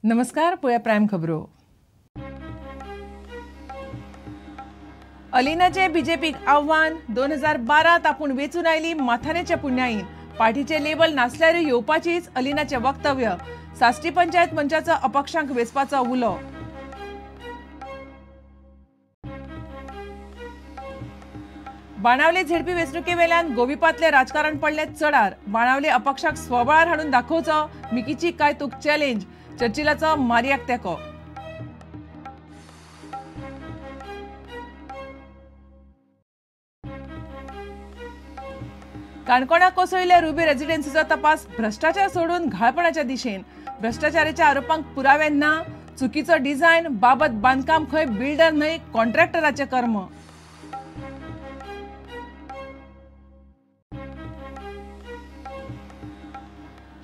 नमस्कार, पळया प्रायम खबरो. अलिनाचे बीजेपीक आव्हान. 2012 आपूण वेंचून आयली माथानेच्या पुण्याईन. पार्टीचे लेबल नासल्यारूय येवपाचीच अलिनाचें वक्तव्य. साश्टी पंचायत मंचाचो अपक्षांक वेंचपाचो उलो. बाणावले झेडपी वेंचणुके वेल्यान गोविपांतलें राजकारण पडलें चडार. बाणावले अपक्षाक स्वबळार हाडून दाखोवचो मिकीची काय तुक चॅलेंज. चर्चिलाचो मारियाक तेंको. काणकोणा कोसळिल्ल्या रुबी रेजिडेन्सीचो तपास भ्रष्टाचार सोडून घाळपणाच्या दिशेन. भ्रष्टाचाराच्या आरोपांक पुरावे ना. चुकीचो डिझायन बाबत बांदकाम खंय बिल्डर न्हय कॉन्ट्रॅक्टराचें कर्म.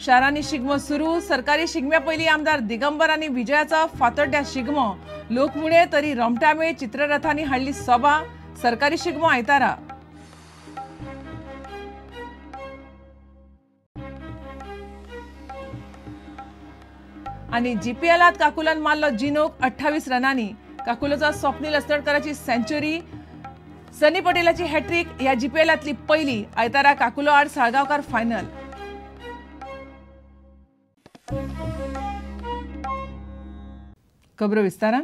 शारांनी शिगमो सुरू. सरकारी शिगम्या पयलीं आमदार दिगंबर आनी विजयाचो फातोड्ड्या शिगमो. लोक मुणे तरी रोमटामेळ चित्ररथांनी हाडली सोबा. सरकारी शिगमो आयतारा. आनी जीपीएलात काकुलान मारलो जिनोक 28 रनांनी. काकुलोचो स्वप्नील असलडकराची सेंच्युरी, सनी पटेलाची हॅट्रीक ह्या जीपीएलांतली पयली. आयतारा काकुलो आड साळगांवकार फायनल. खबरो विस्तारान.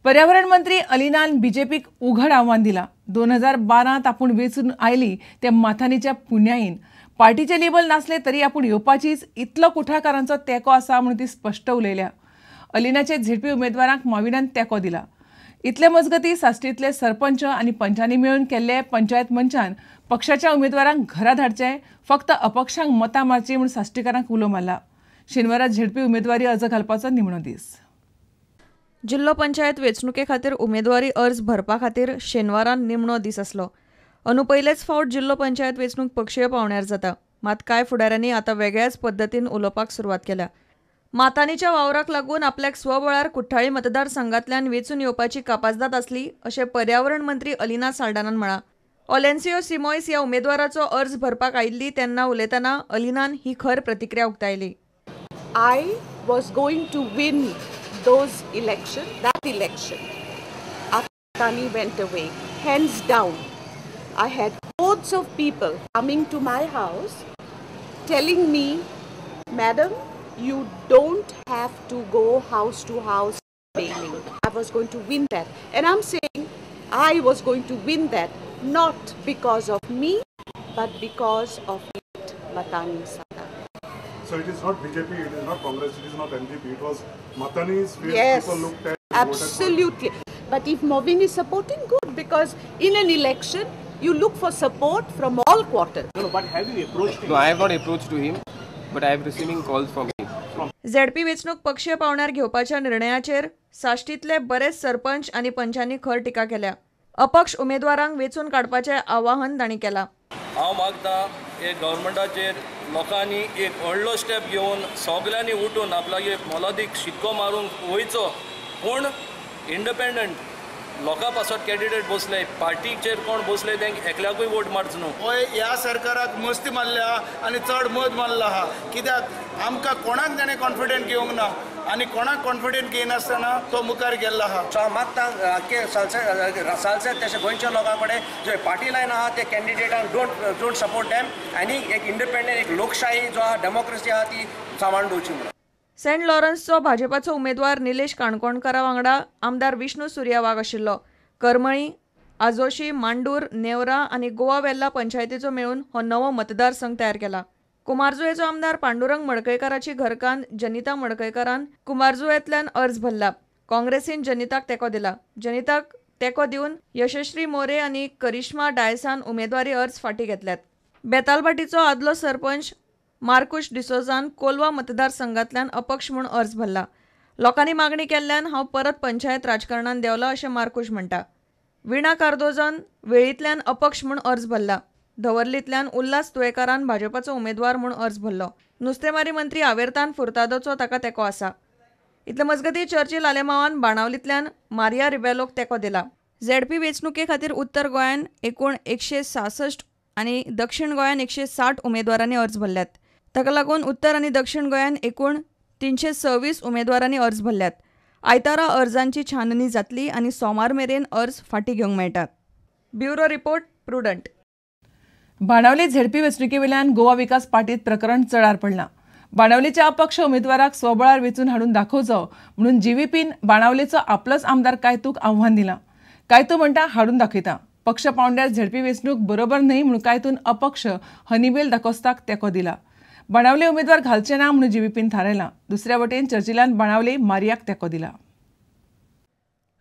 पर्यावरण मंत्री अलिनान बीजेपीक उघड आव्हान दिला. 2012 आपूण वेंचून आयली ते माथानीच्या पुण्याईन. पार्टीचे लेबल नासले तरी आपूण येवपाचीच इतलो कुठाळकारांचो तेंको आसा म्हणून ती स्पश्ट उलयल्या. अलिनाचे झेडपी उमेदवारांक माविनान तेंको दिला. इतले मजगती साश्टींतले सरपंच आनी पंचांनी मेळून केल्ले पंचायत मंचान पक्षाच्या उमेदवारांक घरा धाडचे, फक्त अपक्षांक मतां मारची म्हूण साश्टीकारांक उलो मारला. शेनवारा झेडपी उमेदवारी अर्ज घालपाचो निमणो दीस. जिल्लो पंचायत वेंचणुके खातीर उमेदवारी अर्ज भरपा खातीर शेनवारा निमणो दीस आसलो. अंदू पयलेच फावट जिल्लो पंचायत वेंचणूक पक्षीय पावंड्यार जाता. मात कांय फुडाऱ्यांनी आतां वेगळ्याच पद्दतीन उलोवपाक सुरवात केल्या. मातानीच्या वावराक लागून आपल्याक स्वबळार कुठ्ठाळी मतदारसंघांतल्यान वेंचून येवपाची कापाजदाद आसली अशें पर्यावरण मंत्री अलिना साल्डानान म्हळां. ओलेन्सियो सिमोयस ह्या उमेदवाराचो अर्ज भरपाक आयिल्ली तेन्ना उलयतना अलिनान ही खर प्रतिक्रिया उक्तायली. I was going to win those election, that election. After went away, hands down. I had hordes of people coming to my house telling me, Madam, you don't have to go house to house campaigning. I was going to win that. And I'm saying I was going to win that not because of me, but because of Matani Sada. So it is not BJP, it is not Congress, it is not MGP, it was Matani's face. Yes, people looked at. Absolutely. But if Movin is supporting, good, because in an election, you look for support from all quarters. No, but have you approached him? No, I have not approached to him, but I am receiving calls from him. ZP वेंचणूक पक्षीय पावंड्यार घेवपाच्या निर्णयाचेर साश्टींतले बरेच सरपंच आनी पंचांनी खर टिका केल्या. अपक्ष उमेदवारांक वेंचून काडपाचें आवाहन तांणी केलां. हांव मागता एक गव्हर्मेंटाचेर लोकांनी एक व्हडलो स्टेप घेवन सगल्यांनी उठून आपल्याक एक मोलादीक शिक्को मारूंक वयचो, पूण इंडिपेंडंट लोकां पासत कॅन्डिडेट बसले, पार्टीचेर कोण बसले तांकां एकल्याकूय वोट मारचो न्हू. हय, ह्या सरकाराक मस्ती मारल्या आनी चड मद मारला आहा. कित्याक आमकां कोणाक ताणें कॉन्फिडंट घेवंक ना आनी कोणाक कॉन्फिडंट घेयनासतना तो मुखार गेल्लो आहा. सो हांव मागता आख्खे सालसेत तशें गोंयच्या लोकां कडेन जे पार्टी लायन आहा ते कॅन्डिडेटांक don't support them आनी एक इंडिपेंडंट एक लोकशाही जो आहा डेमोक्रेसी आहा ती सांबाळून दवरची म्हणून. सेंट लॉरन्सचो भाजपाचो उमेदवार निलेश काणकोणकारा वांगडा आमदार विष्णू सुर्या वाघ आशिल्लो. करमळी, आजोशी, मांडूर, नेवरा आनी गोवा वेल्ला पंचायतीचो मेळून हो नवो मतदारसंघ तयार केला. कुमारजुवेचो आमदार पांडुरंग मडकयकाराची घरकान्न जनिता मडकयकारान कुमारजुवेंतल्यान अर्ज भरला. काँग्रेसीन जनिताक तेंको दिला. जनिताक तेंको दिवन यशस्वी मोरे आनी करिश्मा डायसान उमेदवारी अर्ज फाटीं घेतल्यात. बेतालभाटीचो आदलो सरपंच मार्कुश डिसोजान कोलवा मतदारसंघांतल्यान अपक्ष म्हूण अर्ज भरला. लोकांनी मागणी केल्ल्यान हांव परत पंचायत राजकारणान देंवला अशें मार्कुश म्हणटा. विणा कार्दोजान वेळींतल्यान अपक्ष म्हूण अर्ज भरला. धवर्लींतल्यान उल्हास तुयेकारान भाजपाचो उमेदवार म्हूण अर्ज भरलो. नुस्तेमारी मंत्री आवेरतान फुर्तादोचो ताका तेंको आसा. इतले मजगतीं चर्चिल आलेमावान बाणावलींतल्यान मारिया रिबेलोक तेंको दिला. झेडपी वेंचणुके खातीर उत्तर गोंयान एकूण 166 आनी दक्षिण गोंयान 160 उमेदवारांनी अर्ज भरल्यात. ताका लागून उत्तर आनी दक्षिण गोंयान एकूण 326 उमेदवारांनी अर्ज भरल्यात. आयतारा अर्जांची छाननी जातली आनी सोमार मेरेन अर्ज फाटीं घेवंक मेळटात. Bureau report, Prudent. Benaulim ZP वेंचणुकेवेल्यान Goa विकास पार्टीत प्रकरण चडार पडलां. बाणावलीच्या अपक्ष उमेदवाराक स्वबळार वेंचून हाडून दाखोवचो म्हणून जीव्हीपीन बाणावलेचो आपलोच आमदार कायतूक आव्हान दिलां. कायतू म्हणटा हाडून दाखयता. पक्ष पावंड्यार झेडपी वेंचणूक बरोबर न्हय म्हणून कायतून अपक्ष हनिबेल दाकोस्ताक तेंको दिला. बाणावले उमेदवार घालचे ना म्हणून जीव्हीपीन थारायलां. दुसऱ्या वटेन चर्चिलान बाणावले मारियाक तेंको दिला.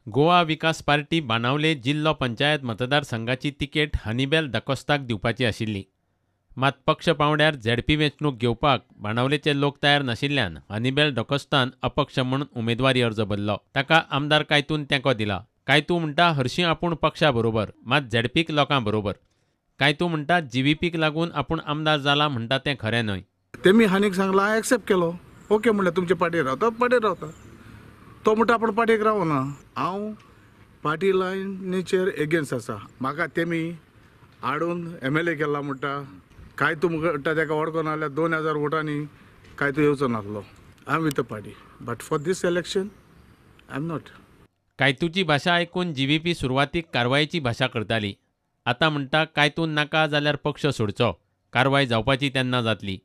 गोवा विकास पार्टी बाणावले जिल्लो पंचायत मतदारसंघाची तिकेट हनिबेल दाकोस्ताक दिवपाची आशिल्ली. मात पक्ष पावंड्यार झेडपी वेंचणूक घेवपाक बाणावलेचे लोक तयार नाशिल्ल्यान हनिबेल दाकोस्तान अपक्ष म्हणून उमेदवारी अर्ज भरलो. ताका आमदार कायतून तेंको दिला. कायतू म्हणटा हरशीं आपूण पक्षा बरोबर, मात झेडपीक लोकां बरोबर. कायतू म्हणटा जीव्हीपीक लागून आपूण आमदार जाला म्हणटा तें खरें न्हय. तेमी हानीक सांगला हांवें एक्सेप्ट केलो. ओके म्हणलें तुमचे पार्टीर रावता, पार्टीर रावता. तो म्हणटा आपूण पार्टीक रावना. हांव पार्टी लायनीचेर एगेन्स्ट आसा. म्हाका तेमी हाडून MLA केला म्हणटा. कायतू म्हणटा तेका वळखून जाल्यार 2000 वोटांनी कायतू येवचो नासलो. I am with the party but for this election I am not. कायतूची भाशा आयकून जीव्हीपी सुरवातीक कारवायेची भाशा करताली. आतां म्हणटा कायतून नाका जाल्यार पक्ष सोडचो, कारवाय जावपाची तेन्ना जातली.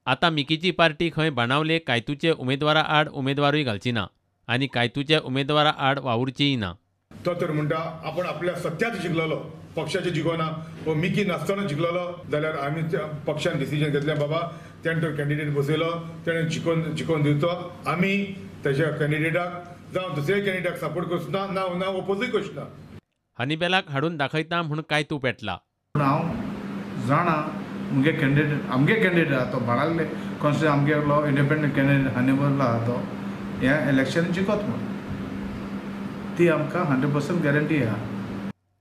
आतां मिकीची पार्टी खंय बाणावले कायतूचे उमेदवारा आड उमेदवारूय घालची ना आनी कायतूच्या उमेदवारा आड वावुरचीय ना. तो तर म्हणटा आपण आपल्या सत्यात जिखलेलो, पक्षाचे जिखोना वो मिकी नासतना जिखलेलो जाल्यार आमी पक्षान डिसिजन घेतलें बाबा तेणें तो कॅन्डिडेट बसयलो, तेणें जिखोवन दिवचो. आमी तेज्या कॅन्डिडेटाक जावं दुसऱ्या कॅन्डिडेटाक सपोर्ट करचो ना, ना ना ओपोजूय करचो ना. हनिबेलाक हाडून दाखयता म्हूण कायतू पेटला. हांव जाणा मुगे कॅन्डिडेट आमगे कॅन्डिडेट आहा तो बाणावले कॉन्स्टिट्युएन्सी आमगेलो इंडिपेंडंट कॅन्डिडेट हनिबेल आहा तो ह्या इलेक्शन जिखत म्हूण ती आमकां 100% गॅरंटी आहा.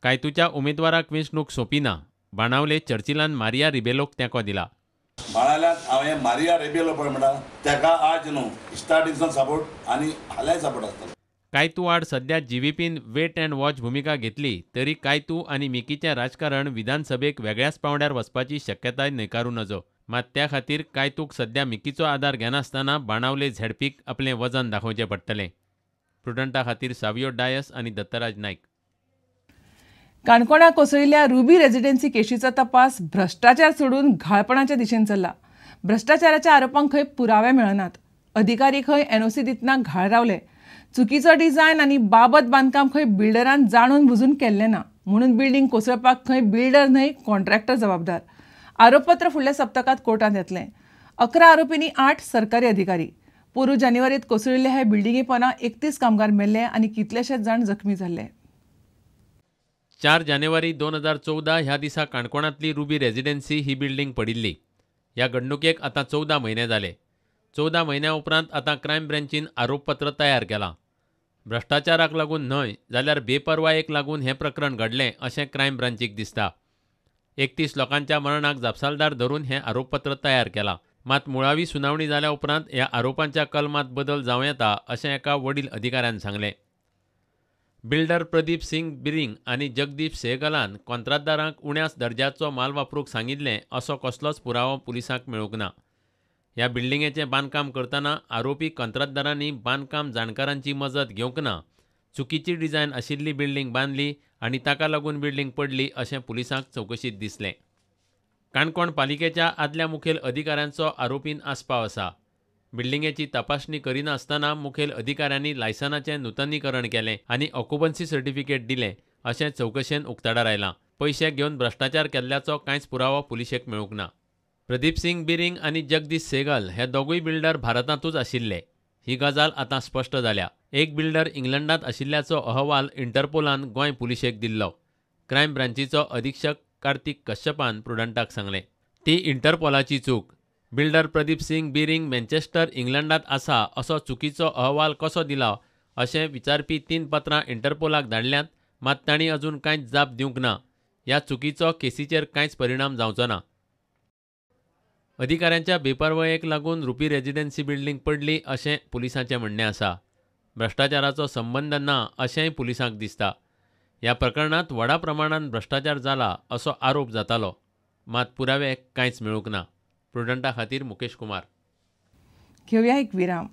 कायतूच्या उमेदवाराक वेंचणूक सोंपी ना. बाणावले चर्चिलान मारिया रिबेलोक तेंको दिला. बाणावल्यात हांवें मारिया रिबेलो पळय म्हणटा तेका आज न्हू स्टार्टिंगसान सपोर्ट आनी हाल्याय सपोर्ट आसतलो. कायतू आड सध्या जीव्हीपीन वेट अँड वॉच भुमिका घेतली तरी कायतू आनी मिकीचें राजकारण विधानसभेक वेगळ्याच पावंड्यार वचपाची शक्यताय न्हयकारूं नजो. मात त्या खातीर कायतूक सध्या मिकीचो आदार घेनासतना बाणावले झेडपीक आपलें वजन दाखोवचें पडटलें. प्रुडंटा खातीर सावियो डायस आनी दत्तराज नायक. काणकोणा कोसळिल्ल्या रुबी रेजिडेन्सी केशीचो तपास भ्रश्टाचार सोडून घाळपणाच्या दिशेन चल्ला. भ्रश्टाचाराच्या आरोपांक खंय पुरावे मेळनात. अधिकारी खंय एनओसी दितना घाळ रावले. चुकीचो डिझायन आनी बाबत बांदकाम खंय बिल्डरान जाणून बुजून केल्लें ना म्हणून बिल्डींग कोसळपाक खंय बिल्डर न्हय कॉन्ट्रॅक्टर जबाबदार. आरोपपत्र फुडल्या सप्तकांत कोर्टांत येतलें. 11 आरोपींनी 8 सरकारी अधिकारी. पोरू जानेवारीत कोसळिल्ल्या ह्या बिल्डिंगे पोंदा 31 कामगार मेल्ले आनी कितलेशेच जाण जखमी जाल्ले. 4 जानेवारी 2014 ह्या दिसा काणकोणांतली रुबी रेजिडेन्सी ही बिल्डींग पडिल्ली. ह्या घडणुकेक आतां 14 म्हयने जाले. 14 म्हयन्या उपरांत आतां क्रायम ब्रँचीन आरोपपत्र तयार केलां. भ्रश्टाचाराक लागून न्हय जाल्यार बेपर्वायेक लागून हें प्रकरण घडलें अशें क्रायम ब्रांचीक दिसता. 31 लोकांच्या मरणाक जापसालदार धरून हें आरोपपत्र तयार केलां. मात मुळावी सुनावणी जाल्या उपरांत ह्या आरोपांच्या कलमांत बदल जावं येता अशें एका वडील अधिकाऱ्यान सांगलें. बिल्डर प्रदीप सिंग बिरिंग आनी जगदीप सेहगलान कॉन्त्रातदारांक उण्याच दर्जाचो माल वापरूंक सांगिल्लें असो कसलोच पुरावो पुलिसांक मेळूंक ना. ह्या बिल्डिंगेचें बांदकाम करतना आरोपी कंत्राटदारांनी बांदकाम जाणकारांची मजत घेवंक ना. चुकीची डिझायन आशिल्ली बिल्डिंग बांदली आनी ताका लागून बिल्डिंग पडली अशें पुलिसांक चवकशींत दिसलें. काणकोण पालिकेच्या आदल्या मुखेल अधिकाऱ्यांचो आरोपीन आस्पाव आसा. बिल्डिंगेची तपासणी करिनासतना मुखेल अधिकाऱ्यांनी लायसनाचें नुतनीकरण केलें आनी ऑक्युपन्सी सर्टिफिकेट दिलें अशें चवकशेन उक्ताडार आयलां. पयशे घेवन भ्रश्टाचार केल्ल्याचो कांयच पुरावो पुलिशेक मेळूंक ना. प्रदीप सिंग बिरिंग आनी जगदीश सेगल हे दोगूय बिल्डर भारतांतूच आशिल्ले. ही गजाल आतां स्पश्ट जाल्या. एक बिल्डर इंग्लंडांत आशिल्ल्याचो अहवाल इंटरपोलान गोंय पुलिशेक दिल्लो. क्रायम ब्रांचीचो अधीक्षक कार्तिक कश्यपान प्रुडंटाक सांगलें, ती इंटरपोलाची चूक. बिल्डर प्रदीप सिंग बिरिंग मँचेस्टर इंग्लंडांत आसा असो चुकीचो अहवाल कसो दिला अशें विचारपी 3 पत्रां इंटरपोलाक धाडल्यांत, मात तांणी अजून कांयच जाप दिवंक ना. ह्या चुकीचो केसीचेर कांयच परिणाम जावचो ना. अधिकाऱ्यांच्या बेपर्वायेक लागून रुपी रेजिडेन्सी बिल्डींग पडली अशें पुलिसांचें म्हणणें आसा. भ्रश्टाचाराचो संबंद ना अशेंय पुलिसांक दिसता. ह्या प्रकरणांत व्हडा प्रमाणान भ्रश्टाचार जाला असो आरोप जातालो, मात पुरावे कांयच मेळूंक ना. प्रुडंटा खातीर मुकेश कुमार. घेवया एक विराम.